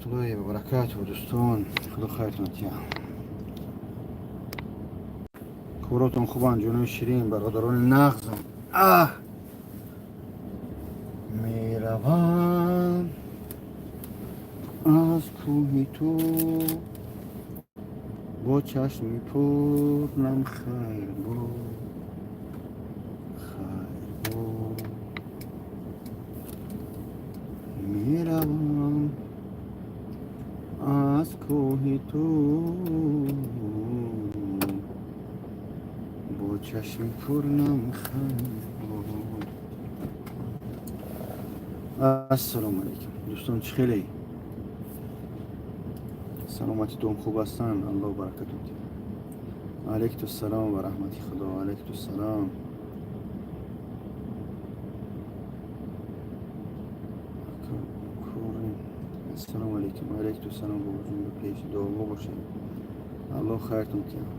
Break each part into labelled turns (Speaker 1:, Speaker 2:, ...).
Speaker 1: Раҳматуллоҳи ва баракатуҳ. Дӯстон, худо хайртон тия. Коротон хубанд, ҷонои ширин, бародарони нағзам. Аҳ, меравам аз кӯҳи ту бо чашми пурнам, хайр бод, хайр бод. Меравам аз кӯҳи ту бо чашми пурнам, хайр бод. Ассалому алайкум, дӯстон, чӣ хеле? Саломатитон хуб ҳастанд? Аллоҳ баракатон диҳад. Алайкум салом ва раҳмати худо. Алайкум салом. Ассалому алайкум. Алайкум салом, бобоҷон, ба пеш, дуого бошед. Аллоҳ хайртон диҳад.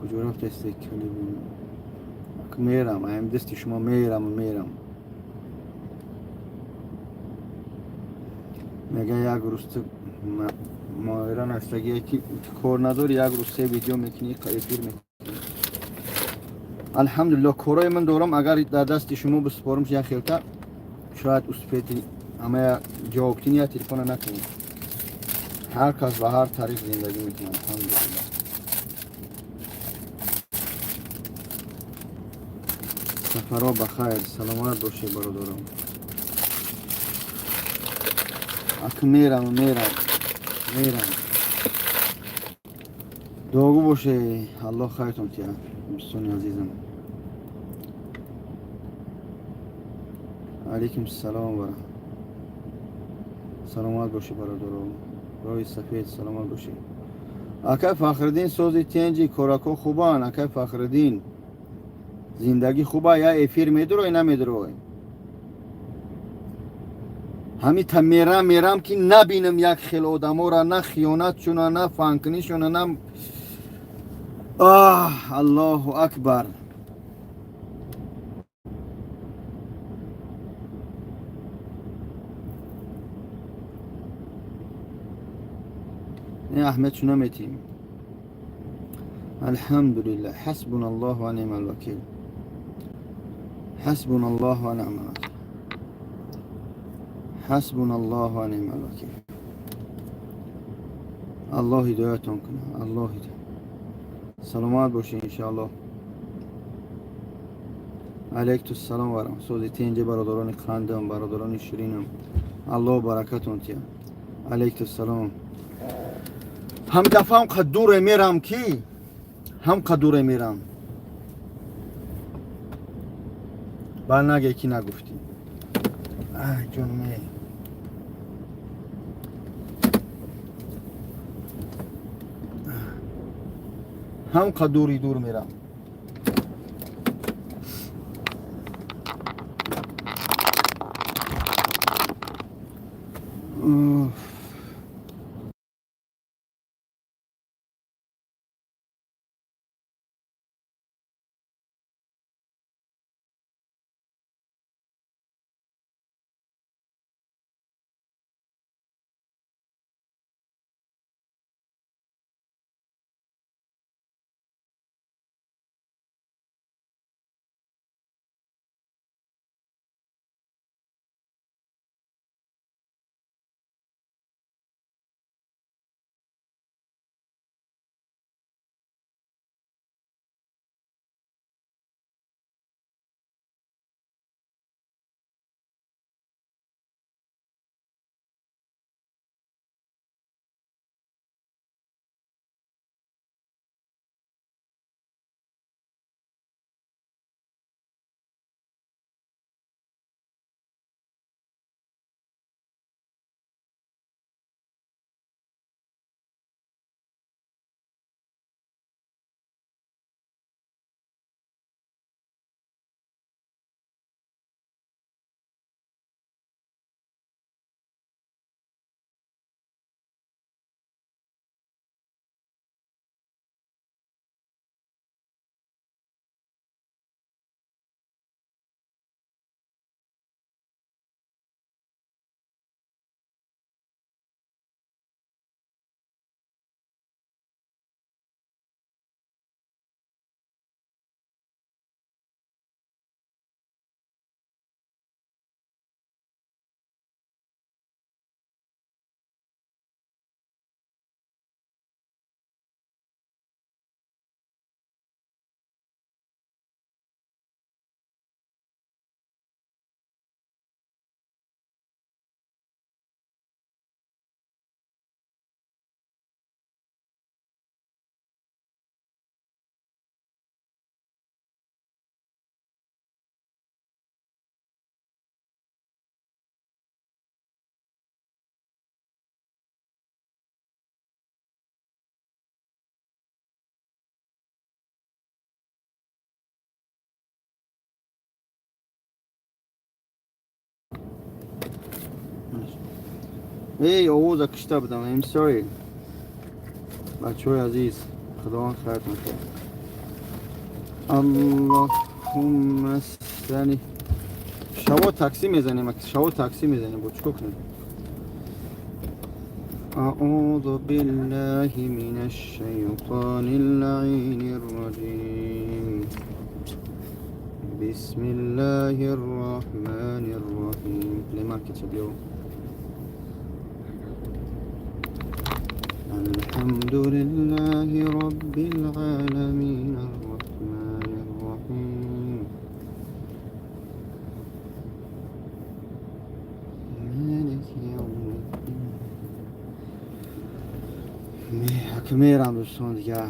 Speaker 1: Куҷо рафтаистед, калибин? Мерам, аям дасти шумо мерам, мерам. Мега, як рӯз ту моира наштагие ки кор надори, як рӯз се видео мекунӣ, эфир мекунӣ. Алҳамдулилло, корҳои ман дорам. Агар дар дасти шумо биспорам, як хелта шояд успеть ҳамая ҷавоб кунӣ я телефона накунӣ. Ҳар кас ба ҳар тариқ зиндагӣ мекунад, алҳамдулилло. Сафарҳо ба хайр, саломат бошед, бародаром. Ак мерам, мерам, мерам. Дуогӯ боше, Аллоҳ хайртон тиҳад, дӯстони азизам. Алайкум салом ва саломат бошед, бародаро. Роҳи сафед, саломат бошед. Акай Фахриддин, сози, тенҷи, корако хубанд? Акай Фахриддин, зиндагӣ хуба? Я эфир медурой, намедурой? Ҳамита мерам, мерам, ки набинам як хел одаморо, на хиёнатшуна, на фанкунишуна, на. Аҳ, Аллоҳу акбар. Не, аҳмиятшу наметиҳем. Алҳамдулиллаҳ, ҳасбуна Аллоҳ ва ниъмал вакил, ҳасбуна Аллоҳ ва ниъмал вакил, ҳасбуна Аллоҳ ва ниъмал вакил. Аллоҳ ҳидоятон кунад, Аллоҳ ҳидоят. Саломат бошед, иншоаллоҳ. Алайкум салом ва раҳмат. Сози, тенҷи, бародарони қандам, бародарони ширинам, Аллоҳ баракатон тиҳад. Алайкум салом. Ҳам дафъа ҳам қадуре мерам, ки ҳам қадуре мерам, баъд наге ки нагуфтӣ. Ай, ҷонме. Ҳам қадури дур мерам. Уф. Эй, овоза кишта будам. I'm sorry. Бачаҳои азиз, худованд хайртон кунад. Аллоҳумма салли. Шаво такси мезанем, шаво такси мезанем, бо чикор кунем? أعوذ بالله من الشيطان اللعين الرجيم. بسم الله الرحمن الرحيم. Play Market биё. الحمد لله رب العالمين الرحمن الرحيم مالك يوم الدين. Мерам, дӯстон, дига.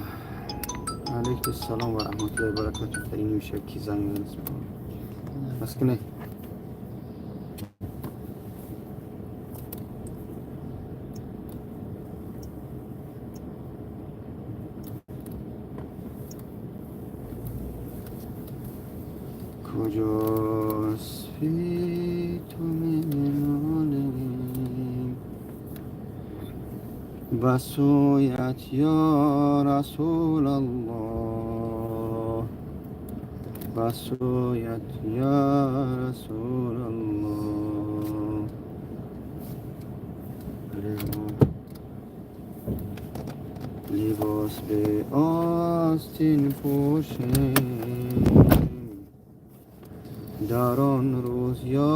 Speaker 1: Алейкум салом ва раҳматуллоҳи ва баракатуҳ. Ин меша ки занг мезанад? Маскане. Куҷост ту менолем ба сӯят, ё Расулаллоҳ, ба сӯят, ё Расулаллоҳ. Либос бе остин пӯшем дар он рӯз, ё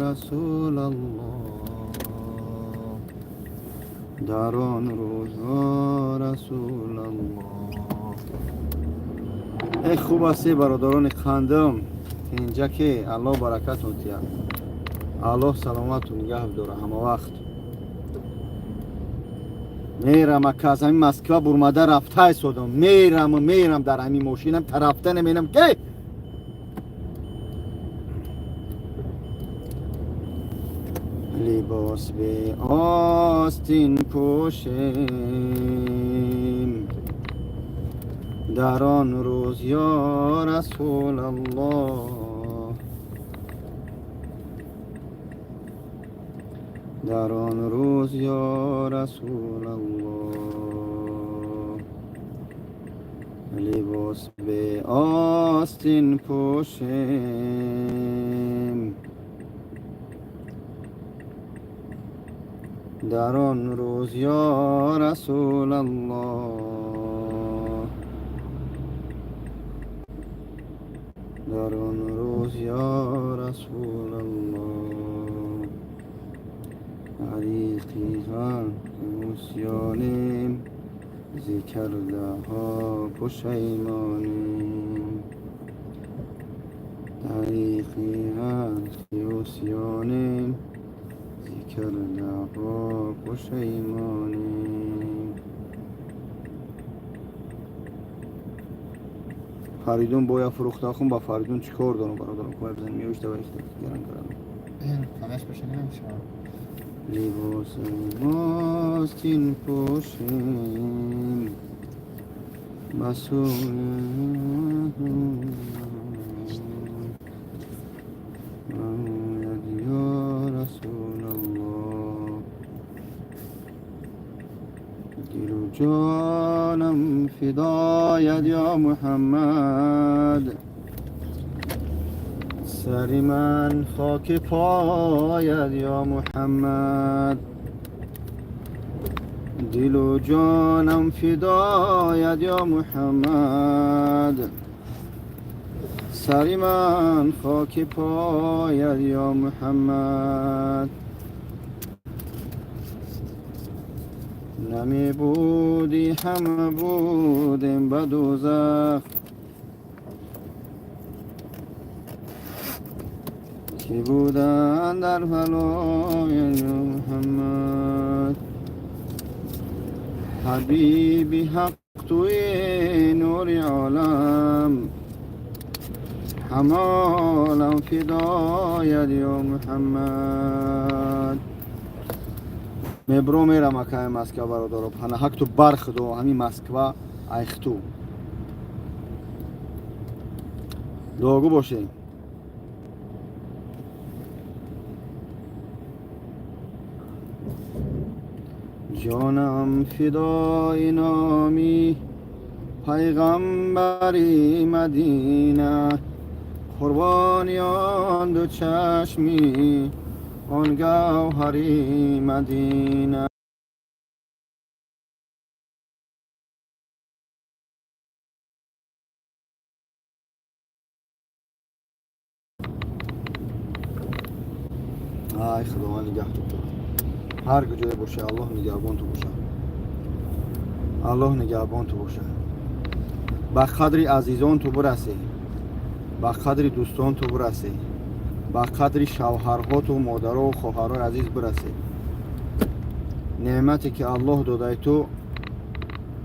Speaker 1: Расулаллоҳ, дар он рӯз, ё Расулаллоҳ. Эй, хуб ҳастӣ, бародарони қандам? Инҷа ки Аллоҳ баракатон диҳад, Аллоҳ саломату нигаҳ бидора ҳама вақт. Мерам, ака, аз ҳамин Москва бурмада рафта истодам. Мераму мерам дар ҳамин мошинам, тарафта намерам ки. Либос бе остин пӯшем дар он рӯз, ё Расулаллоҳ, дар он рӯз, ё Расулаллоҳ. Либос бе остин пӯшем дар он рӯз, ё Расулаллоҳ, дар он рӯз, ё Расулаллоҳ. Тариқиҳа усёнем, зи кардаҳо пушаймонем. Тариқиҳа усёнем, зи кардаҳо пушаймонем. Фаридун бояд фурӯхта хун. Ба Фаридун чӣ кор дорам, бародарам? Кӯмак бизанем, меошта ва гарам кардам.
Speaker 2: Ҳамаш боша намешавад.
Speaker 1: Либос остин пӯшем ба сӯи ё Расулаллоҳ. Дилу ҷонам фидоят, ё Муҳаммад, сари ман хоки пояд, ё Муҳаммад. Дилу ҷонам фидоят, ё Муҳаммад, сари ман хоки пояд, ё Муҳаммад. Намебудӣ, ҳама будем ба дӯзах, ки буданд дар фалои Муҳаммад. Ҳабиби ҳақ, туи нури олам, ҳама олам фидояд, ё Муҳаммад. Мебро, мерам, акаи Москва, бародаро, панаҳакту бархудо ҳамин Москва айхту. Дуогӯ бошед. Ҷонам фидои номи пайғамбари Мадина, қурбони он ду чашми он гавҳари Мадина. Ай, Худованд нигаҳтон дорад. Ҳар куҷое боша, Аллоҳ нигаҳбон ту боша, Аллоҳ нигаҳбон ту боша. Ба қадри азизон ту бирасе, ба қадри дӯстон ту бирасе, ба қадри шавҳарҳоту модарову хоҳарҳои азиз бирасе. Неъмате ки Аллоҳ додаи ту,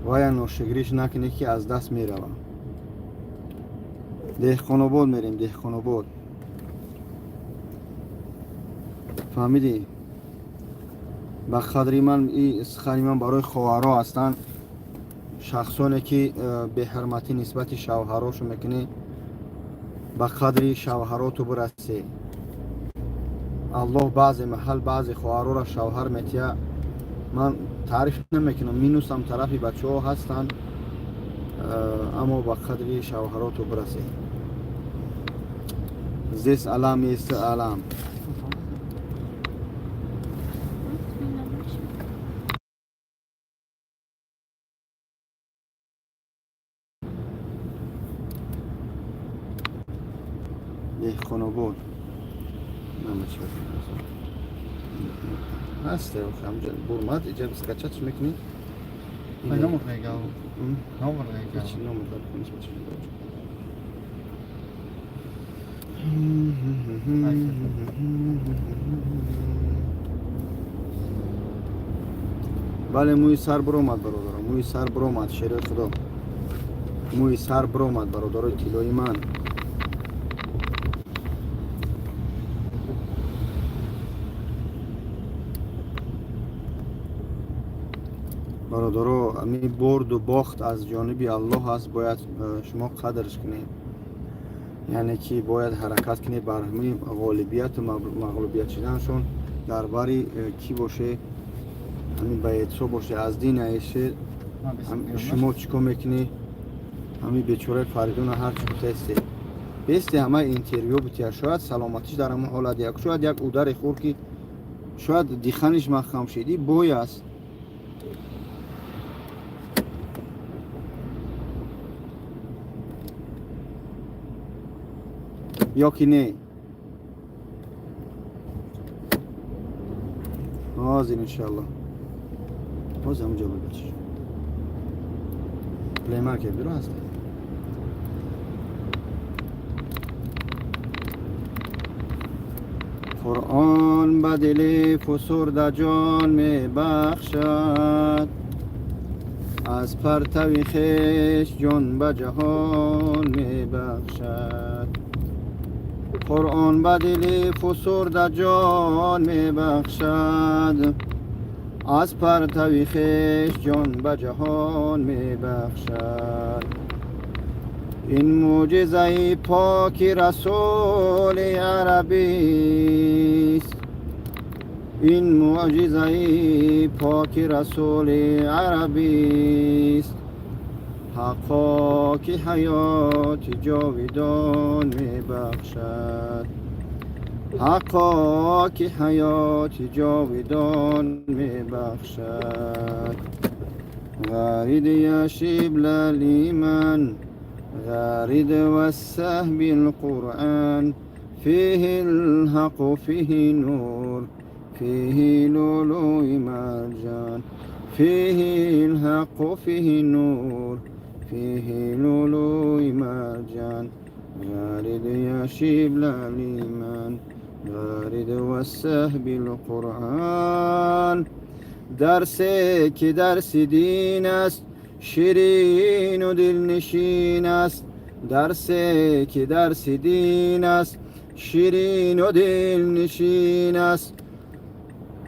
Speaker 1: вая ношукриш накунӣ, ки аз даст мерава. Деҳқонобод мерем, Деҳқонобод, фаҳмидӣ? Ба қадри ман, и сухани ман барои хоҳарҳо ҳастанд, шахсоне ки беҳурматӣ нисбати шавҳарошо мекунӣ. Ба қадри шавҳароту бирасе. Аллоҳ баъзе маҳал баъзе хоҳарҳоро шавҳар метия, ман таъриф намекунам, минусам тарафи бачаҳо ҳастанд, аммо ба қадри шавҳароту бирасе. Здесь алам есть, алам. Деҳқонобод ҳаст, бурмад, иҷа скачать мекунӣ.
Speaker 2: Номер мегав. Номер мегав.
Speaker 1: Номер. Бале, мӯи сар биромад, бародаро, мӯи сар биромад, шери Худо, мӯи сар биромад, бародарои тиллои ман. Бародаро, ами бурду бохт аз ҷониби Аллоҳ аст, бояд шумо қадрш кунед, яъне ки бояд ҳаракат кунед бар ҳамин ғолибияту мағлубият шиданашон. Дар бари кӣ боше, ҳамин баедсо боше, аз дин аеше. Шумо чӣ кор мекунӣ? Ҳамин бечораи Фаридуна ҳарчи гуфтаисте, бести ҳамаи интервю бутия. Шояд саломатиш дар ҳамон ҳолат як, шояд як ударе хӯрд, ки шояд диханиш маҳкам шид, и бой аст. Ё ки не? Ҳозир, иншалло, ҳозир ҳамун ҷо бибачиш. Play Market биро ҳаст. Қуръон ба дили фусурда ҷон мебахшад, аз партави хеш ҷон ба ҷаҳон мебахшад. Қуръон ба дили фусурда ҷон мебахшад, аз партави хеш ҷон ба ҷаҳон мебахшад. Ин мӯъҷизаи поки расули арабист, ин мӯъҷизаи поки расули арабист. Ҳаққо ки ҳаёти ҷовидон мебахшад, ҳаққо ки ҳаёти ҷовидон мебахшад. غارد يا شبل الإيمان، غارد والسهب القرآن، فيه الحق، فيه نور، فيه لؤلؤ مرجان. فيه الحق، فيه نور، فيه لؤلؤ مرجان. غارد يا شبل الإيمان، غارد والسهب القرآن. درسه که درس دین است، شیرین و دلنشین است. درسه که درس دین است، شیرین و دلنشین است.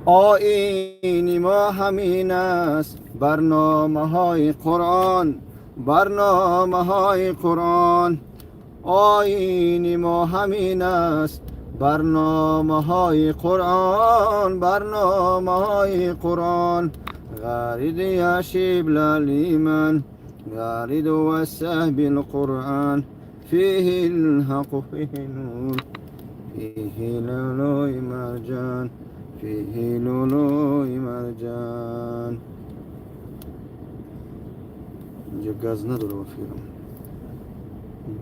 Speaker 1: آیین ما همین است، برنامه های قرآن، برنامه های قرآن. آیین ما همین است، برنامه های قرآن، برنامه های قرآن. غارد يا شبل الإيمان، غارد والسهب القرآن، فيه الحق فيه نور، فيه لؤلؤ مرجان، فيه لؤلؤ مرجان. اینجا گاز نداره بفیرم.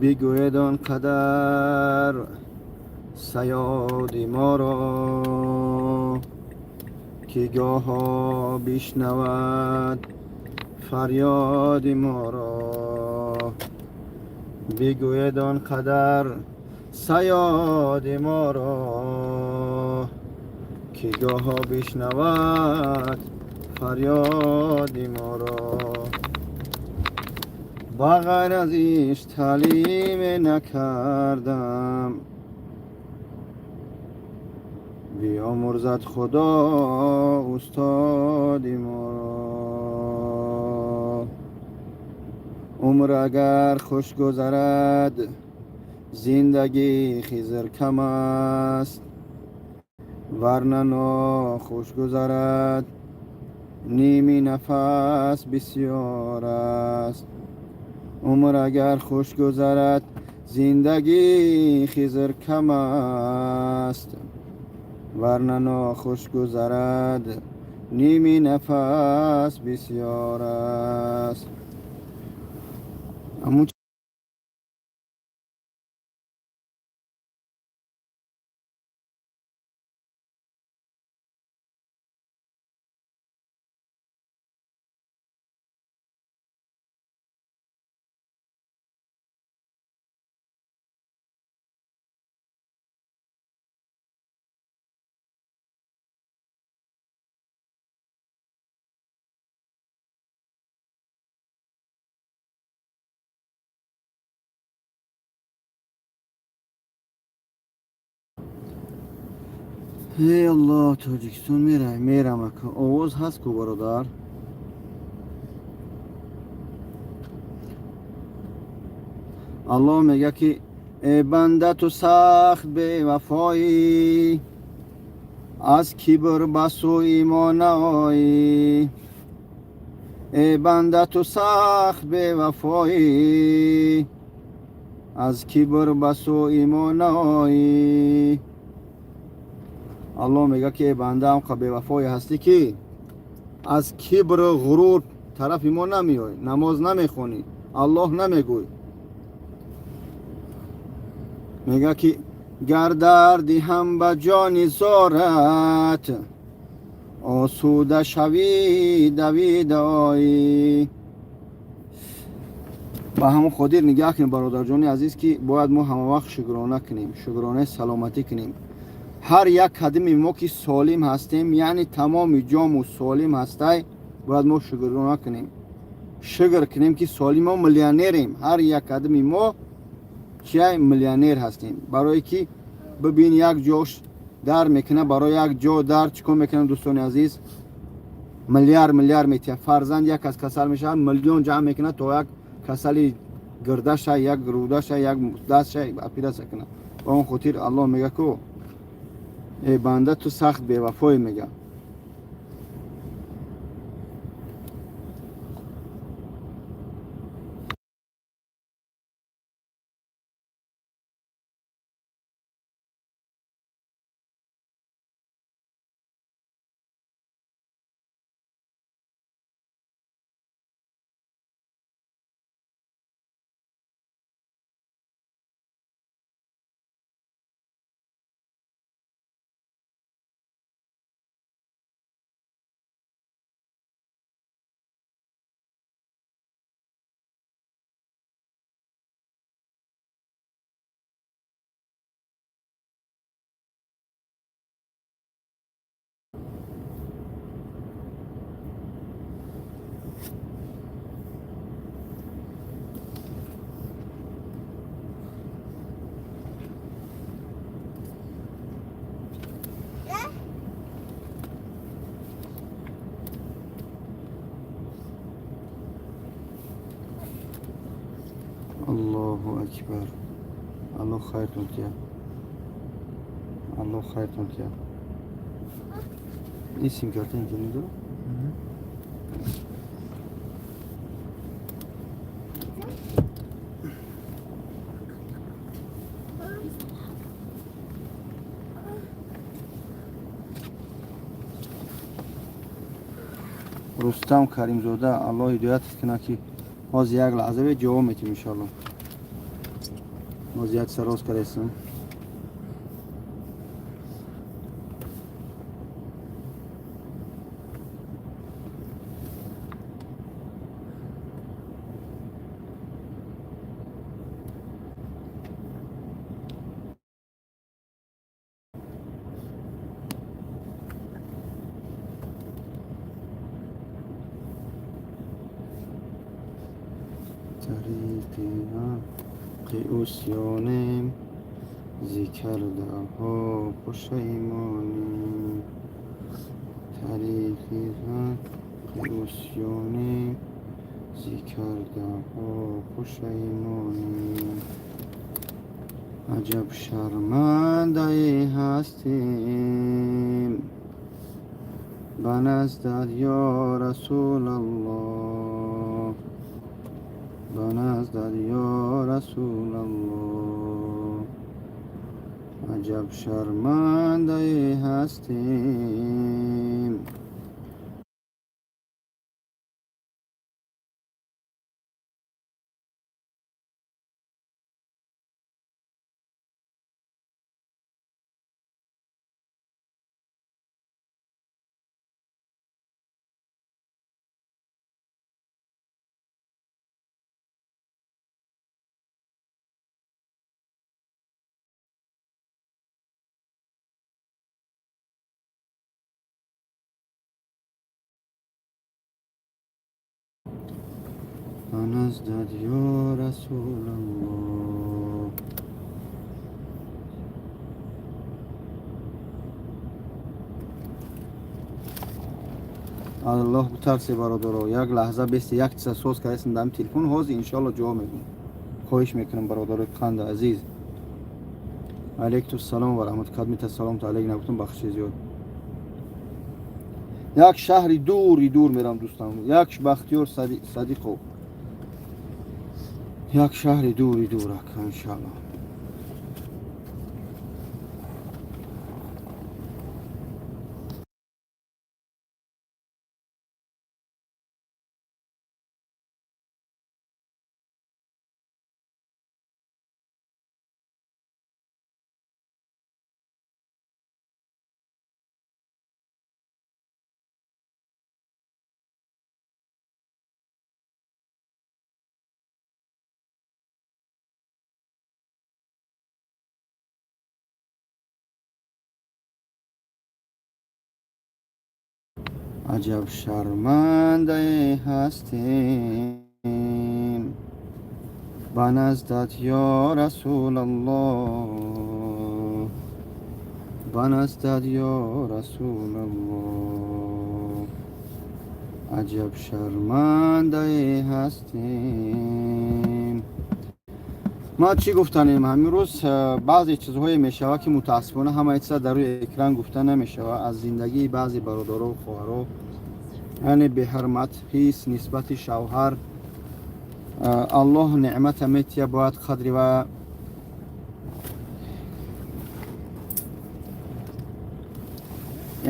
Speaker 1: بگوید آن قدر صیاد ما را که گاها بشنود فریاد ما را، بگوید آن قدر صیاد ما را که گاها بشنود فریاد ما را. با غیر از ایش تعلیم نکردم، بیامرزد خدا استاد ما را. عمر اگر خوش گذرد زندگی خضر کم است، ورنه ناخوش گذرد نیمی نفس بسیار است. عمر اگر خوش گذرد زندگی خضر کم است، ورنه ناخوش گذرد نیمی نفس بسیار است. эй Аллоҳ, Тоҷикистон мерай, мерам ака. Овоз ҳаст ку, бародар? Аллоҳ мега ки э банда, ту сахт бевафоӣ, аз кибр ба сӯи мо наоӣ. Э банда, ту сахт бевафоӣ, аз кибр ба сӯи мо наоӣ. Аллоҳ мега ки э банда, ҳамқа бевафое ҳастӣ ки аз кибру ғурур тарафи мо намеоӣ, намоз намехонӣ, Аллоҳ намегӯй. Мега ки гар дарди ҳам ба ҷони зорат, осуда шавӣ давида оӣ. Ба ҳамон хотир нигаҳ кунем, бародарҷони азиз, ки бояд мо ҳамавақт шукрона кунем, шукронаи саломатӣ кунем. Ҳар як қадами мо ки солим ҳастем, яъне тамоми ҷому солим ҳастай, бояд мо шукрона кунем, шукр кунем ки солим мо миллионерем. Ҳар як қадами мо чиай миллионер ҳастем. Барое ки бибин, як ҷош дар мекуна, барои як ҷо дар чӣ кор мекунам, дӯстони азиз? Миллиард миллиард метиҳад. Фарзанд як кас касал мешавад, миллион ҷамъ мекунад то як касали гирдаша, як рӯдаша, як дастша операция кунад. Ба он хотир Аллоҳ мега ку э банда, ту сахт бевафое, мега. Аллоҳу акбар. Аллоҳ хайртон тиҳад, Аллоҳ хайртон тиҳад. Ин симкарта интернет дорад? Рустам Каримзода, Аллоҳ ҳидоятат кунад, ки ҳозир як лаҳза бе ҷавоб метим, иншоалло. Ҳозир як сароз кардастам. Тариқи ҳаққи усёнем, зи кардаҳо пушаймонем. Тариқи ҳаққи усёнем, зи кардаҳо пушаймонем. Аҷаб шармандае ҳастем ба наздат, ё Расулаллоҳ, ба наздат, ё Расулаллоҳ. Аҷаб шармандае ҳастем. Ба наздат, ё Расулаллоҳ. Аллоҳ бутарсе, бародаро. Як лаҳза бести, як чиза соз кардастам дар телефон, ҳозир иншоалло ҷавоб мегӯм. Хоҳиш мекунам, бародарои қанду азиз. Алейкум салом ва раҳмат. Кадмита салом та алейк нагуфтам, бахши зиёд. Як шаҳри дури дур мерам, дӯстам. Як Бахтиёр Садиқов, як шаҳри дури дур, ака, иншоалло. Аҷаб шармандае ҳастем ба наздат, ё Расулаллоҳ, ба наздат, ё Расулаллоҳ. Аҷаб шармандае ҳастем. Ма чӣ гуфтанем? Ҳамин рӯз баъзе чизҳое мешавад, ки мутаассифона ҳамаи чиза дар рӯи экран гуфта намешавад. Аз зиндагии баъзе бародаро хоҳаро, яъне беҳурмат ҳис нисбати шавҳар. Аллоҳ неъмата метия, бояд қадри ва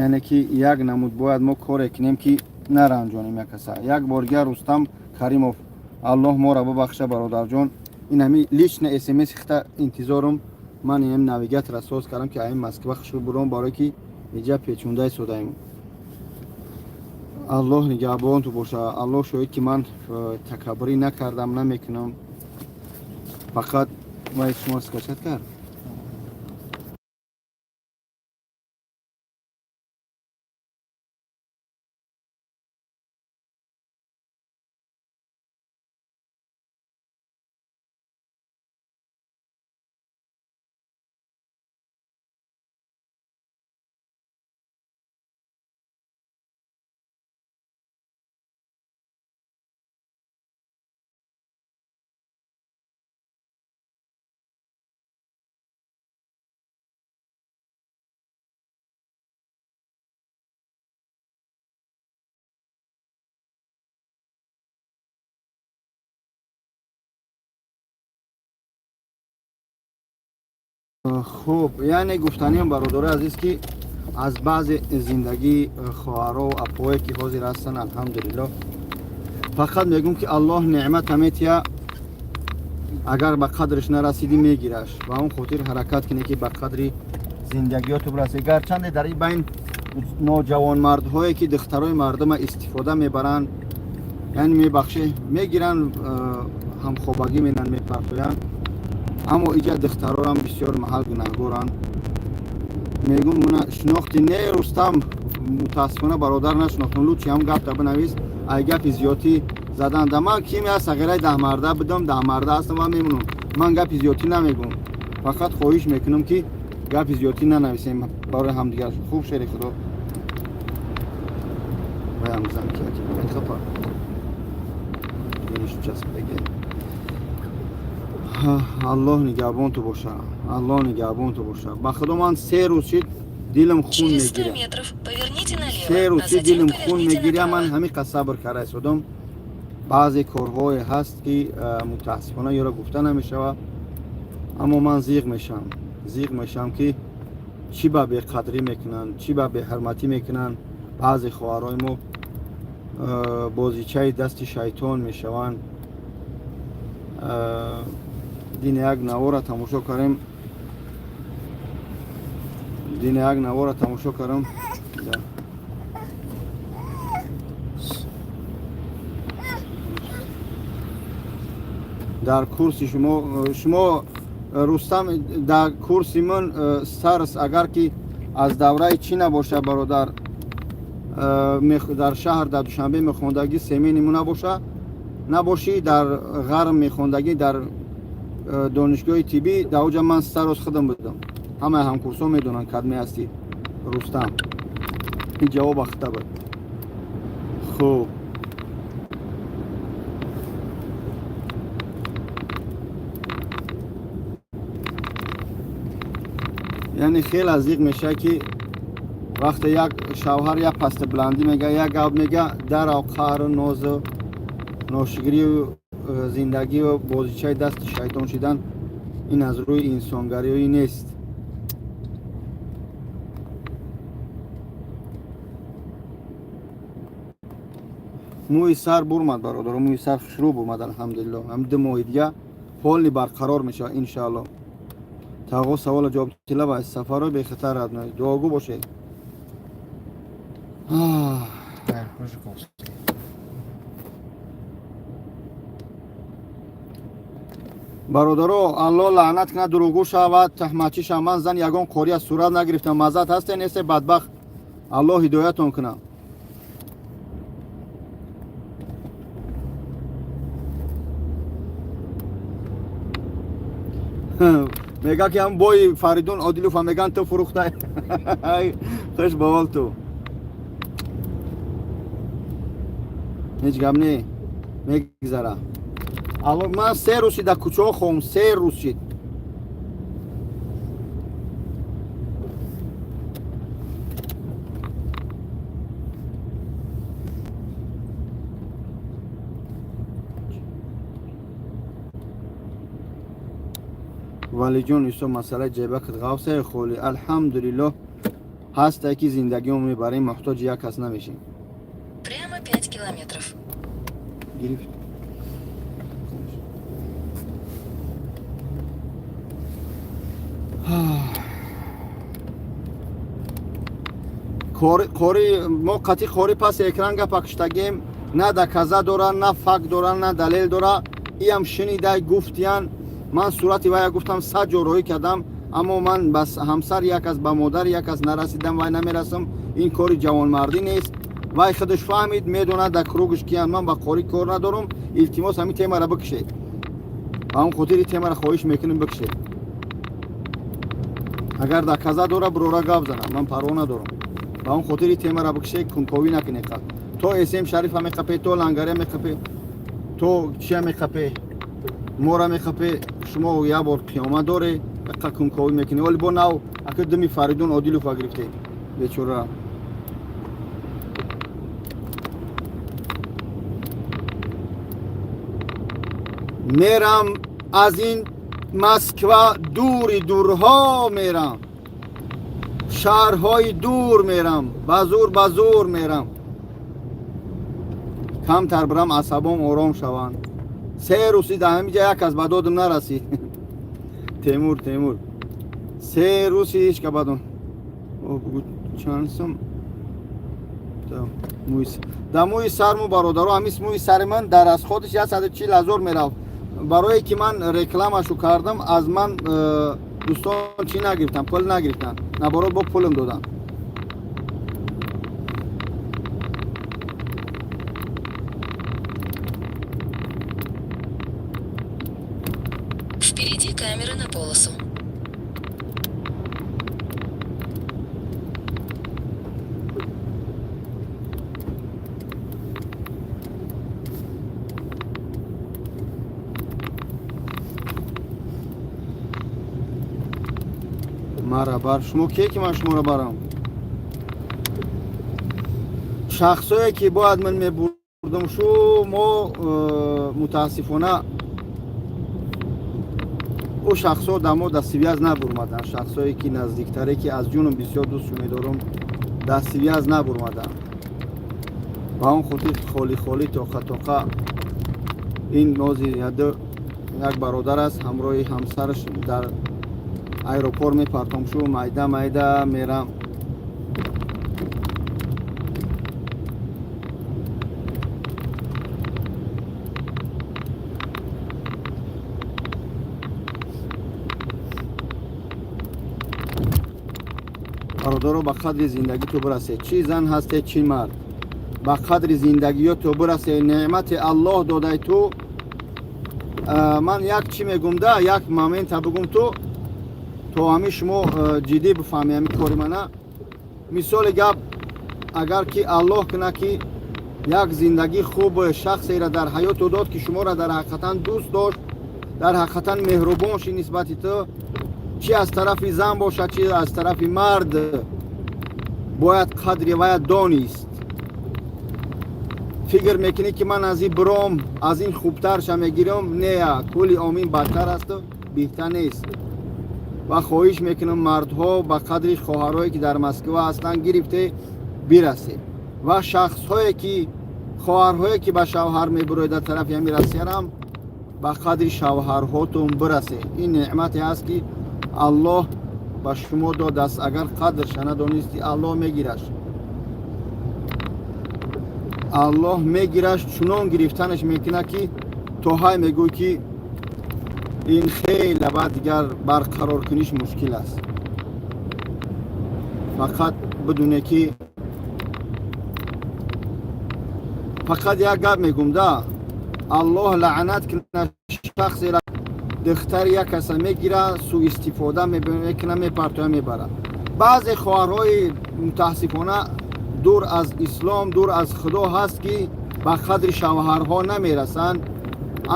Speaker 1: яъне ки як намуд бояд мо коре кунем, ки наранҷонем як каса. Як бор дигар, Рустам Каримов, Аллоҳ моро бубахша, бародарҷон. Ин ҳами лично смс хита интизорум. Ман ин навигатора соз кардам, ки айн Москва хушрӯ буром, барое ки иҷа печундаи содаем. Аллоҳ нигаҳбонту боша. Аллоҳ шоҳид, ки ман такаббурӣ накардам, намекунам. Фақат вай шумо скачать кард. Хуб, яъне гуфтаниам, бародари азиз, ки аз баъзе зиндагии хоҳаро апое ки ҳозир ҳастанд, алҳамдулиллоҳ, фақат мегӯм, ки Аллоҳ неъмата метия, агар ба қадриш нарасидӣ, мегираш. Ба он хотир ҳаракат кунӣ, ки ба қадри зиндагиёту бирасӣ. Гарчанде дар ин байн ноҷавонмардҳое ки духтарои мардума истифода мебаранд, яъне мебахше, мегиранд, ҳамхобагӣ менанд, мепартоянд, аммо иҷа духтарорам бисёр маҳал гунаҳгоранд. Мегум, муна шинохти не, Рустам, мутаассифона, бародар, нашинохтам. Лучше ҳам гапта бинавис, ай гапи зиёдтӣ задан. Да ман ким я сағираи даҳмарда будам, даҳмарда ҳастам ва мемонам. Ман гапи зиёдтӣ намегум, фақат хоҳиш мекунам, ки гапи зиёдтӣ нанависем барои ҳамдигар. Хуб, шери худо, ваям зан ки хапа часпидаги. Аллоҳ нигаҳбонту боша, Аллоҳ нигаҳбонту боша. Ба худо, ман 3 рӯз шид, дилам хун мегиря. 3 рӯз шид, дилам хун мегиря. Ман ҳамиқа сабр карда истодам. Баъзе корҳое ҳаст, ки мутаассифона ёро гуфта намешавад, аммо ман зиғ мешавам, зиғ мешавам, ки чӣ ба беқадрӣ мекунанд, чӣ ба беҳурматӣ мекунанд. Баъзе хоҳарои мо бозичаи дасти шайтон мешаванд. Дини як навора тамошо кардем, дини як навора тамошо кардам. Да. Дар курси шумо, Рустам, дар курси ман старс, агар ки аз давраи чӣ набоша, бародар, дар шаҳр, дар Душанбе мехондагӣ, семени мо набоша, набошӣ, дар ғарб мехондагӣ, дар донишгоҳи тиббӣ, дар оҷа ман старост худам будам. Ҳамаи ҳамкурсҳо медонанд, кадме ҳастӣ, Рустам. Ин ҷавоб ахта буд. Хуб, яъне хеле азиқ мешавад, ки вақте як шавҳар як пасти баландӣ мега, як гап мега, дарав қаҳру нозу ношукрию зиндагию бозичаи дасти шайтон шидан, ин аз рӯи инсонгариёӣ нест. Мӯи сар бурмад, бародаро, мӯи сар хушрӯ бурмад, алҳамдулилло. Ҳам 2 моҳи дига ҳоли барқарор мешавад, иншаалло. Тағо, савола ҷавоб тилаба. Сафарҳои бехатар, родной, дуогӯ бошед.
Speaker 2: Так, Жуковский.
Speaker 1: Бародаро, Алло лаънат кунад, дурӯғгӯ шавад, таҳматчӣ шавад. Ман зан ягон қория сурат нагирифтам. Маззат ҳасте, несте, бадбахт, Аллоҳ ҳидоятон кунад. Мега, ки ҳам бои Фаридун Одилов меган, ту фурӯхта. Хуш ба ҳол ту. Ҳеҷ гап не, мегзара. Алло, ман 3 рӯз шид, дар кӯчаҳо хоҳам, 3 рӯз шид. Валиҷон, исо, масъалаи ҷайбакат ғафсае холи. Алҳамдулиллоҳ, ҳастае, ки зиндагимо мебарем, муҳтоҷи як кас намешем.
Speaker 3: Прямо 5 километров.
Speaker 1: Гирифт. Кори мо қатъи қори паси экран гапа куштагем, на доказа дора, на факт дора, на далел дора. Иам шинидай, гуфтиян. Ман сурати вая гуфтам, сад ҷо роҳӣ кардам, аммо ман ба ҳамсар як кас, ба модар як кас нарасидам, вай намерасам. Ин кори ҷавонмардӣ нест. Вай худаш фаҳмид, медонад, дар кругш киян. Ман ба қорӣ кор надорам. Илтимос, ҳамин темара бикшед. Ба ҳамн хотири темара хоҳиш мекунем, бикшед. Агар доказа дора, бирора гап занам, ман парво надорам. Ба он хотири темара бикше, кунковӣ накунед. Қад то эсем Шарифа меқапе, то Лангария меқапе, то чия меқапе, мора меқапе. Шумо як бор қиёмат доре, ақа кунковӣ мекунӣ. Оли бо нав ака думи Фаридун Одилова гирифте, бечора. Мерам аз ин. Москва дури дурҳо мерам, шаҳрҳои дур мерам, ба зур ба зур мерам. Камтар бирам, асабом ором шаванд. 3 рӯзи дар ҳамиҷа як кас ба додам нарасид. Темур, Темур, 3 рӯзи ҳеч ка бадом. Бугу, чанд сум да мӯи сарму, бародаро? Ҳамис мӯи сари ман дар расходиш 140 000 мерафт. Барое ки ман рекламашу кардам, аз ман дӯстон чӣ нагирифтан, пул нагирифтан, наоборот, бо пулм додам.
Speaker 3: Впереди камера на полосу.
Speaker 1: Мара бар, шумо кие ки ман шуморо барам? Шахсое ки бояд ман мебурдам, шу мо мутаассифона ӯ шахсҳо дар мо дар связь набурмаданд. Шахсое ки наздиктаре, ки аз ҷунум бисёр дӯстшу медорам, дар связь набурмаданд. Ба он хотир холӣ холӣ, тоқа тоқа. Ин нози як бародар аст, ҳамроҳи ҳамсараш дар аэропорт мепартом, шу майда майда мерам. Бародаро, ба қадри зиндагӣ ту бирасе, чӣ зан ҳасте, чӣ мард, ба қадри зиндагиё ту бирасе. Неъмати Аллоҳ додай ту. Ман як чӣ мегум да, як момента бигум ту, то ҳамин шумо ҷиддӣ бифаҳми ҳамин кори мана. Мисоли гап, агар ки Аллоҳ кунад, ки як зиндагии хуб шахсеро дар ҳаёту дод, ки шуморо дар ҳақиқатан дӯст дошт, дар ҳақиқатан меҳрубон ши нисбати ту, чӣ аз тарафи зан бошад, чӣ аз тарафи мард, бояд қадри вая донист. Фикр мекунӣ, ки ман аз ин биром, аз ин хубтарша мегирам. Не, кулли омин бадтар асту беҳтар нест. Ва хоҳиш мекунам, мардҳо, ба қадри хоҳарое ки дар Москва ҳастанд гирифте бирасед ва шахсҳое ки хоҳарҳое ки ба шавҳар мебуроед дар тарафи ҳамин Россиярам, ба қадри шавҳарҳотон бирасед. Ин неъмате ҳаст, ки Аллоҳ ба шумо додааст. Агар қадрша надонисти, Аллоҳ мегираш, Аллоҳ мегираш. Чунон гирифтанаш мекунад, ки то ҳай мегӯй, ки ин хеле баъд дигар барқарор куниш мушкил аст. Фақат бидуне ки, фақат як гап мегум да: Аллоҳ лаънат кунад шахсера, духтари як каса мегира, суистифода мекуна, мепартоя, мебарад. Баъзе хоҳарҳои мутаассифона дур аз ислом, дур аз Худо ҳаст, ки ба қадри шавҳарҳо намерасанд,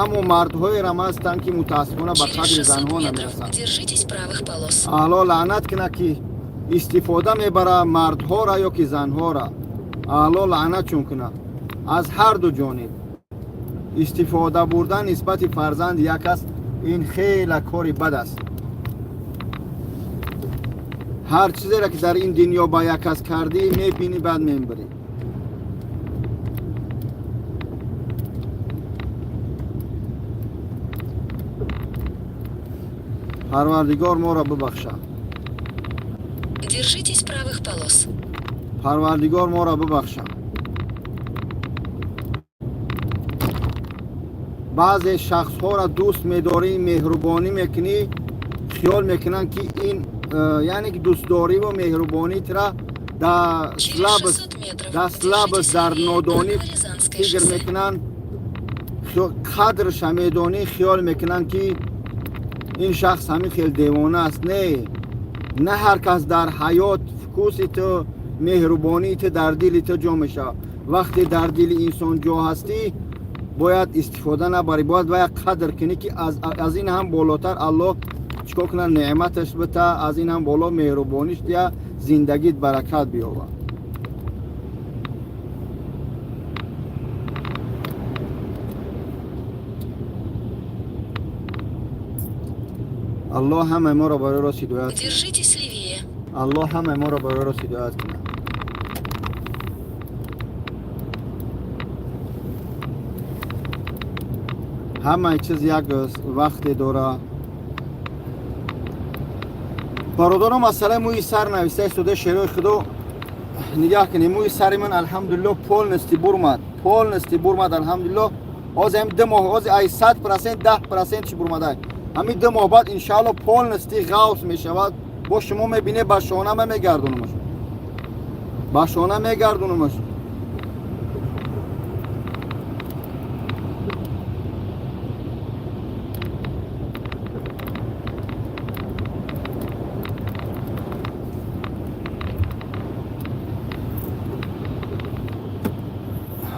Speaker 1: аммо мардҳоерам ҳастанд, ки мутаассифона ба
Speaker 3: Через
Speaker 1: қадри
Speaker 3: 600
Speaker 1: занҳо
Speaker 3: метров
Speaker 1: намерасанд.
Speaker 3: держитесь правых полос.
Speaker 1: Аллоҳ лаънат кунад, ки истифода мебара мардҳора ё ки занҳора. Аллоҳ лаънатшон кунад аз ҳар ду ҷониб. Истифода бурдан нисбати фарзанди як аст, ин хеле кори бад аст. Ҳар чизеро ки дар ин дунё ба як кас кардӣ, мебинӣ, баъд мебарӣ. Парвардигор моро бибахшад.
Speaker 3: Держитесь правых полос.
Speaker 1: Парвардигор моро бибахшад. Баъзе шахсҳоро дӯст медорӣ, меҳрубонӣ мекунӣ, хиёл мекунанд, ки ин яъне ки дӯстдориву меҳрубонитра дар
Speaker 3: Через
Speaker 1: слабость,
Speaker 3: 600 метров
Speaker 1: дар слабость,
Speaker 3: держитесь
Speaker 1: дар
Speaker 3: левее
Speaker 1: нодонӣ
Speaker 3: Рязанское
Speaker 1: фикр
Speaker 3: шоссе.
Speaker 1: мекунанд. Қадрша медонӣ, хиёл мекунанд, ки ин шахс ҳамин хел девона аст. Не, на ҳар кас дар ҳаёт вкуси ту, меҳрубонии ту дар дили ту ҷо мешавад. Вақте дар дили инсон ҷо ҳастӣ, бояд истифода набарӣ, бояд вая қадр кунӣ, ки аз ин ҳам болотар Аллоҳ чикор кунад, неъматаш бита, аз ин ҳам боло меҳрубониш дия, зиндагит баракат биёвад. Аллоҳ ҳамаи моро барои рост ҳидоят кунад.
Speaker 3: Держитесь левее.
Speaker 1: Аллоҳ ҳамаи моро барои рост ҳидоят кунад. Ҳамаи чиз як вақте дора. Бародаро, масъалаи мӯи сар нависта истода. Шерои худо, нигаҳ кунед, мӯи сари ман, алҳамдулилло, полностью бурмад, полностью бурмад, алҳамдулилло. Ҳозир ҳами 2 моҳ, ҳозир ай 100%, 10% чи бурмадай. Ҳами 2 моҳ баъд, иншаалло, полностью ғавс мешавад. Бо шумо мебинед, ба шона ма мегардонамаш, ба шона мегардонамаш.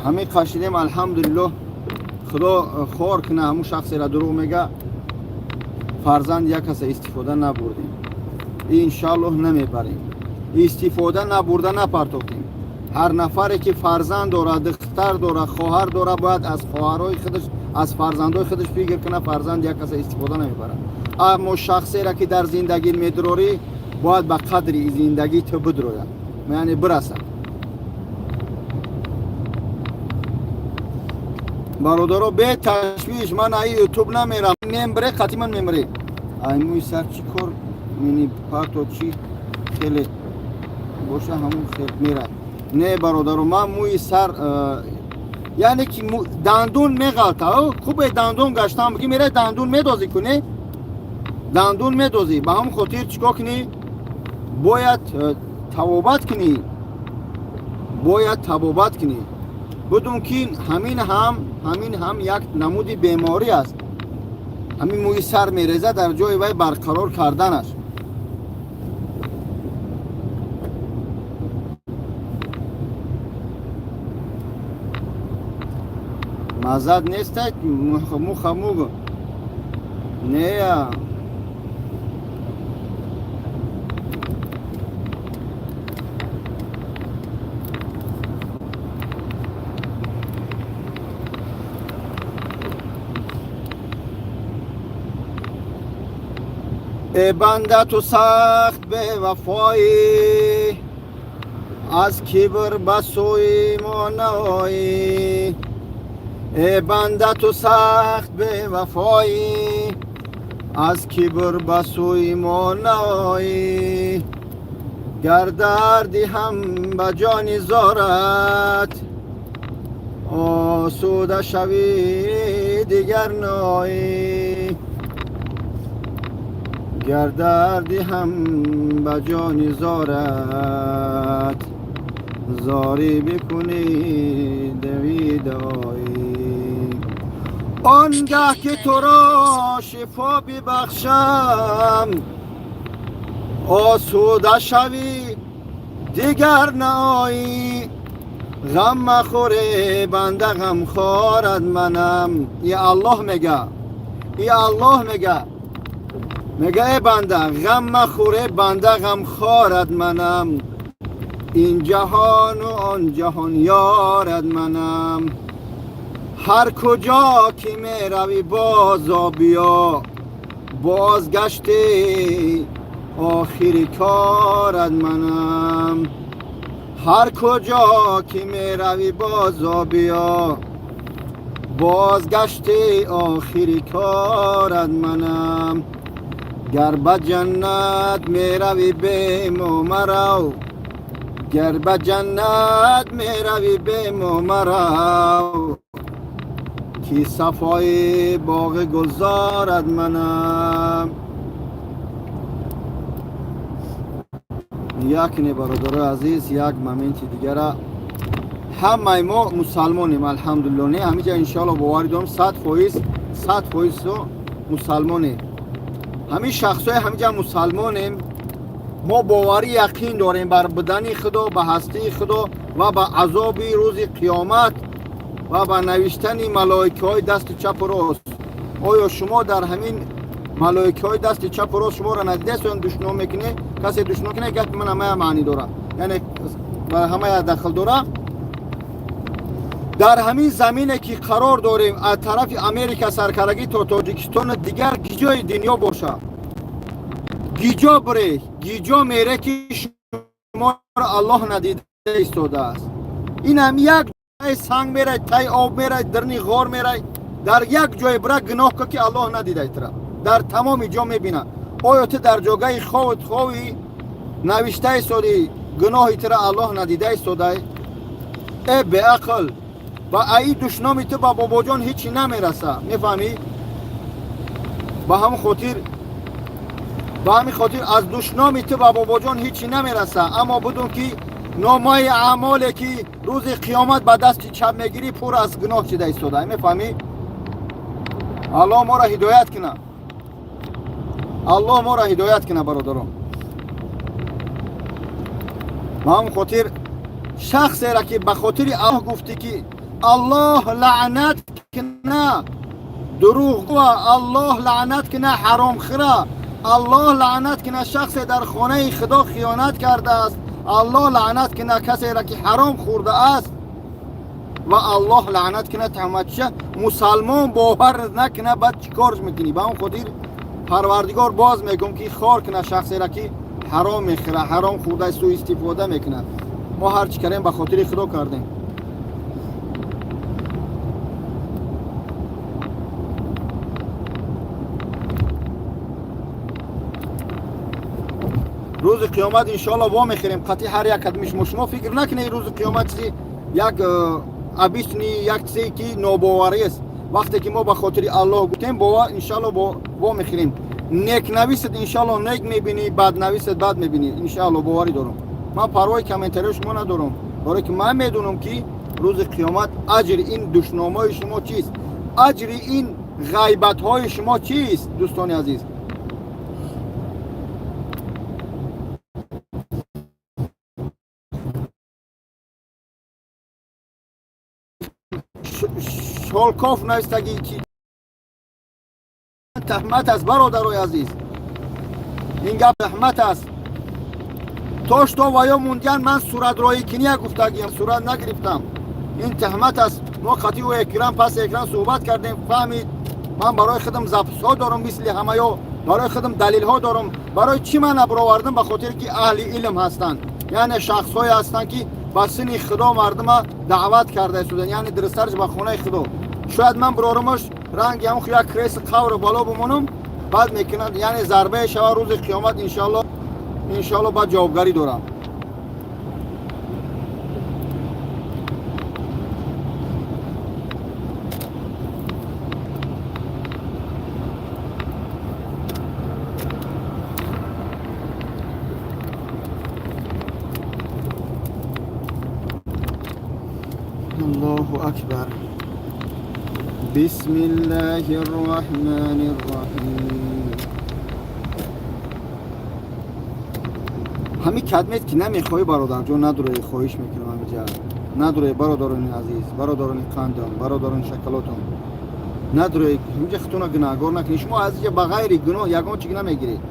Speaker 1: Ҳамин қашидем, алҳамдулилло. Худо хор куна ҳамун шахсера дурӯғ мега. Фарзанд як каса истифода набурдем, иншааллоҳ намебарем. Истифода набурда напартохтем. Ҳар нафаре ки фарзанд дорад, духтар дорад, хоҳар дорад, бояд аз хоҳарҳои худаш, аз фарзандҳои худаш фикр кунад. Фарзанд як каса истифода намебарад. Аммо шахсере ки дар зиндагӣ медурорӣ, бояд ба қадри зиндагӣ ту бидрояд, яъне бирасад. Бародаро, беташвиш, ман аи ютуб намерам. Мембре қати ман мемре. Ай мӯи сар чӣ кор мени парто, чӣ хеле боша, ҳамун хел мерад. Не, бародаро, ман мӯи сар, яъне ки дандун меғалта. Хубе, дандун гаштам ки мерай, дандун медозӣ кунӣ, дандун медозӣ. Ба ҳамон хотир чӣ кор кунӣ? Бояд табобат кунӣ, бояд табобат кунӣ. Будум ки ҳамин ҳам як намуди беморӣ аст. Ҳамин мӯи сар мереза, дар ҷои вай барқарор карданаш. Маззат нестак, муха муг нея. Э банда, ту сахт бевафоӣ, аз кибр ба сӯи мо наоӣ. Э банда, ту сахт бевафоӣ, аз кибр ба сӯи мо наоӣ. Гар дарди ҳам ба ҷони зорат, осуда шавӣ, дигар наоӣ. Гар дарди ҳам ба ҷони зорат, зорӣ бикунӣ, давидаоӣ. Он гаҳ ки туро шифо бибахшам, осуда шавӣ, дигар наоӣ. Ғам махӯре, банда, ғамхорат манам. И Аллоҳ мега, и Аллоҳ мега, мега: э банда, ғам махӯре, банда, ғамхорат манам. Ин ҷаҳону он ҷаҳон ёрат манам. Ҳар куҷо ки меравӣ, бозо биё, бозгашти охири корат манам. Ҳар куҷо ки меравӣ, бозо биё, бозгашти охири корат манам. Гар ба ҷаннат меравӣ, бемо марав, гар ба ҷаннат меравӣ, бемо марав, ки сафои боғи гулзорат манам. Як не, бародарои азиз, як моменти дигара. Ҳамаи мо мусалмонем, алҳамдулилло. Не, ҳамиҷа, иншоалло, боварӣ дорам, 100%, 100% мусалмонем. Ҳамин шахсҳои ҳамиҷа мусалмонем. Мо боварӣ, яқин дорем бар будани Худо, ба ҳастии Худо ва ба азоби рӯзи қиёмат ва ба навиштани малоикаҳои дасти чапу рост. Оё шумо дар ҳамин малоикаҳои дасти чапу рост шуморо надидаст? Душном мекунед, касе душном кунад, гапи ман ҳамая маънӣ дорад, яъне ба ҳамая дахл дорад. Дар ҳамин замине ки қарор дорем, аз тарафи Америка саркарагӣ то Тоҷикистону дигар ҷои дунё бошад. Гиҷо бире, гиҷо мере, ки шуморо Аллоҳ надида истодааст? Инам як ҷои санг мерай, тай об мерай, дарни ғор мерай, дар як ҷое бира, гуноҳ ка, ки Аллоҳ надидай тра. Дар тамоми ҷо мебина. Оё ту дар ҷогаи ховат хови навишта истоди, гуноҳи тра Аллоҳ надида истодай? Э беақл, ба аи душноми ту ба бобоҷон ҳечи намераса, мефаҳмӣ? Ба ҳамин хотир аз душноми ту ба бобоҷон ҳечи намераса, аммо будун, ки номаи аъмоле, ки рӯзи қиёмат ба дасти чап мегирӣ, пур аз гуноҳ шида истода, мефаҳмӣ? Аллоҳ моро ҳидоят куна, Аллоҳ моро ҳидоят куна, бародарон. Ба ҳамин хотир шахсеро, ки ба хотири Аллоҳ гуфтӣ, ки Аллоҳ лаънат куна дурӯғгӯа, Аллоҳ лаънат куна ҳаромхӯра, Аллоҳ лаънат куна шахсе дар хонаи Худо хиёнат кардааст, Аллоҳ лаънат куна касеро, ки ҳаром хӯрдааст, ва Аллоҳ лаънат куна таҳматча, мусалмон бовар накуна, баъд чӣ кор мекунӣ? Ба он хотир Парвардигор, боз мегӯм, ки хор куна шахсеро, ки ҳаром мехӯра, ҳаром хӯрда суистифода мекунад. Мо ҳар чӣ кардем, ба хотири Худо кардем. Рӯзи қиёмат, иншоалло, во мехӯрем қатъи ҳар як кадми шумо. Шумо фикр накунед, рӯзи қиёмат чизи як обычный, як чизе, ки нобоварӣ аст. Вақте ки мо ба хотири Аллоҳ гуфтем, бовар, иншоалло, во мехӯрем. Нек нависед, иншоалло, нек мебинӣ, бад нависед, бад мебинӣ, иншоалло. Боварӣ дорам, ман парвои комментариҳои шумо надорам, барое ки ман медонам, ки рӯзи қиёмат аҷри ин душномҳои шумо чист, аҷри ин ғайбатҳои шумо чист, дӯстони азиз. Шолков навистагӣ чи таҳмат аст, бародарои азиз, ин гап таҳмат аст. То что ваё мундиян, ман суратроикиния гуфтагиям, сурат нагирифтам. Ин таҳмат аст. Мо қатъи ӯ экран пас экран суҳбат кардем, фаҳмид. Ман барои худам записҳо дорам, мисли ҳамаё барои худам далелҳо дорам. Барои чӣ ман набаровардам? Ба хотире ки аҳли илм ҳастанд, яъне шахсҳое ҳастанд, ки ба сини Худо мардума даъват карда истоданд, яъне дурусттарш, ба хонаи Худо. Шояд ман бирорамаш ранги ҳамн як креси қавр боло бимонам, баъд мекунанд, яъне зарбае шава рӯзи қиёмат, иншоалло, иншоалло, баъд ҷавобгарӣ дорам. Аллоҳу акбар, бисмиллаҳи рраҳмани рраҳим. Ҳамин кадмет ки намехоҳӣ, бародарҷон, надурои, хоҳиш мекунам, ҳамиҷа надурои. Бародарони азиз, бародарони қандам, бародарони шоколатон, надурои ҳамиҷа, худтона гунаҳгор накунед. Шумо аз иҷа ба ғайри гуноҳ ягон чиз намегиред,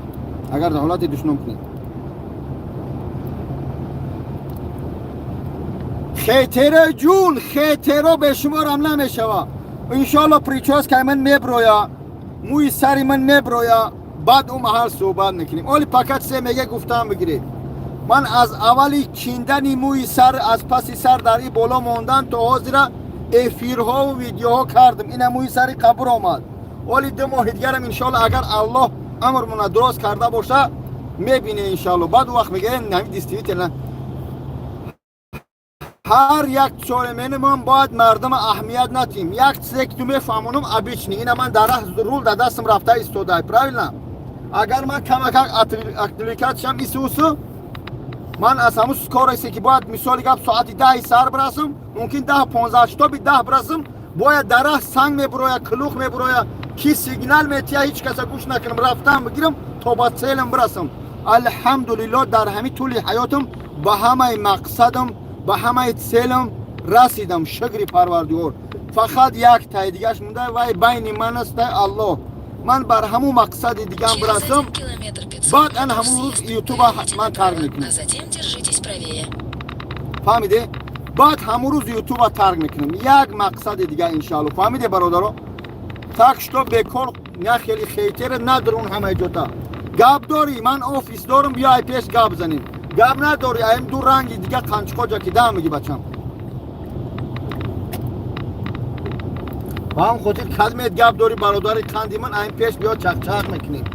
Speaker 1: агар дар ҳолати душном кунед. Хетеро ҷун, хетеро бешуморам намешава. Иншоалло, прическаи ман меброя, мӯи сари ман меброя, баъд ӯ маҳал суҳбат мекунем. Оли пакат се меге, гуфтаам бигиред. Ман аз аввали чиндани мӯи сар, аз паси сар дар и боло мондан то ҳозира эфирҳову видеоҳо кардам. Ина мӯи сари қабр омад. Оли 2 моҳи дигарам, иншоалло, агар Аллоҳ амрмона дурост карда боша, мебине, иншоалло. Баъд ӯ вақт мегӯям, ҳами действительно ҳар як чоремени ман бояд мардама аҳамият натим. Як чизе ки ту мефаҳмонам, обычный, ина ман дар рул дар дастам рафта истодай, правильно? Агар ман камакак отвлекать шам, исусу ман аз ҳамун скоросте, ки бояд, мисоли гап, соати 10-и сар бирасам, мумкин 10:15, шитоби 10 бирасам, бояд дар раҳ санг мебуроя, кулух мебуроя, ки сигнал метия, ҳеҷ каса гӯш накунам, рафтам бигирам, то ба целам бирасам. Алҳамдулилло, дар ҳамин тӯли ҳаётам ба ҳамаи мақсадам, ба ҳамаи целам расидам, шукри Парвардигор. Фақат як тай дигаш монда, вай байни ман аст, Аллоҳ. Ман бар ҳамун мақсади дигам
Speaker 3: Через
Speaker 1: бирасам,
Speaker 3: 1 километр 500
Speaker 1: баъд ан
Speaker 3: метров
Speaker 1: ҳамун рӯз
Speaker 3: съезд.
Speaker 1: Ютуба
Speaker 3: Поверните
Speaker 1: ман тарк
Speaker 3: направо,
Speaker 1: мекунам.
Speaker 3: а затем держитесь правее.
Speaker 1: Фаҳмиде? Баъд ҳамун рӯз Ютуба тарк мекунам, як мақсади дига, иншоалло. Фаҳмиде, бародаро? Так что бекор на хели хейтера надрун ҳамаи ҷота. Гап дорӣ, ман офис дорам, биё ай пеш гап занем. Гап надорӣ, аим ду ранги дига қанчиқоҷа ки да меги, бачам. Ба ҳам хотир кадмет гап дорӣ, бародари қанди ман, аим пеш биё, чақчақ мекунем.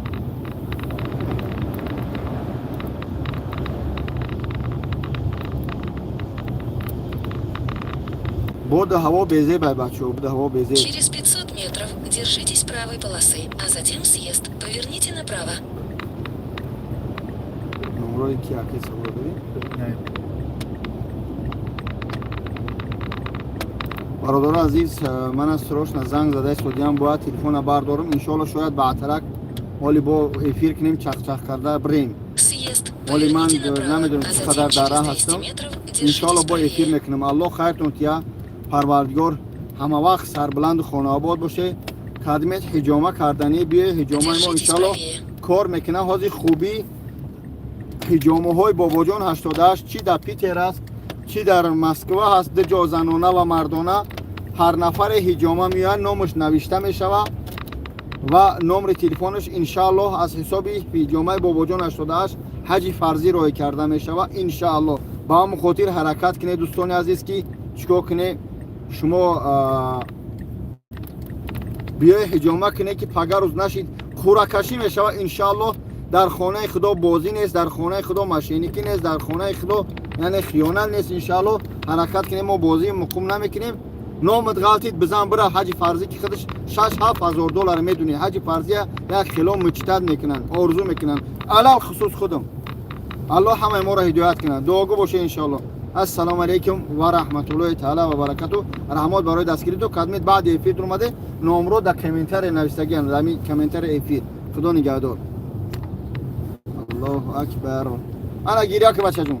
Speaker 1: Боду ҳаво безебай, бачаҳо, боду ҳаво безеб.
Speaker 3: Через 500 метров держитесь правой полосы, а затем съезд. Поверните направо.
Speaker 1: Номрои ки аки савол дорӣ?
Speaker 2: Не.
Speaker 1: Бародари азиз, мана срочно занг задаи судиям, бояд телефона бардорам. Иншоалло, шояд баъдтарак ҳоли бо эфир кунем, чақчақ карда бирем.
Speaker 3: Съезд.
Speaker 1: Оли ман
Speaker 3: Поверните направо,
Speaker 1: намедонам
Speaker 3: а
Speaker 1: чӣ
Speaker 3: затем
Speaker 1: қадар дар раҳ
Speaker 3: через 200
Speaker 1: ҳастам.
Speaker 3: метров
Speaker 1: Иншоалло,
Speaker 3: держитесь
Speaker 1: бо эфир
Speaker 3: правее.
Speaker 1: мекунам. Аллоҳ хайртон тия, Парвардигор ҳама вақт сарбуланду хонаобод боше. Кадмет ҳиҷома карданӣ биё, ҳиҷомаи мо
Speaker 3: Держитесь
Speaker 1: иншоалло
Speaker 3: правее.
Speaker 1: кор мекунам. Ҳозир хубӣ ҳиҷомаҳои Бобоҷон 88 чӣ дар Питер аст, чӣ дар Москва ҳаст, ду ҷо, занона ва мардона. Ҳар нафаре ҳиҷома меояд, номаш навишта мешавад ва номри телефонаш. Иншааллоҳ, аз ҳисоби ҳиҷомаи Бобоҷон 88 ҳаҷи фарзӣ роҳӣ карда мешавад, иншааллоҳ. Ба ҳамон хотир ҳаракат кунед, дӯстони азиз, ки чикор кунед шумо, биёи ҳиҷома кунед, ки пага рӯз нашид қуракашӣ мешавад, иншааллоҳ. Дар хонаи Худо бозӣ нест, дар хонаи Худо мошенникӣ нест, дар хонаи Худо яъне хиёнат нест, иншааллоҳ. Ҳаракат кунем, мо бозии муқум намекунем. Номат ғалтид, бизан, бира ҳаҷи фарзӣ, ки худаш 6-7 ҳазор доллар. Медунӣ, ҳаҷи фарзия як хело мечтать мекунанд, орзу мекунанд, алалхусус худам. Аллоҳ ҳамаи моро ҳидоят кунад. Дуогӯ боше, иншоаллоҳ. Ассалому алайкум ва раҳматуллоҳи таала ва баракату. Раҳмат барои дастгириту. Кадмет баъди эфир омаде, номро дар комментария навистагиам, дар комментария эфир. Худо нигаҳдор. Аллоҳу акбар. Ана гиря ки, бачаҷон.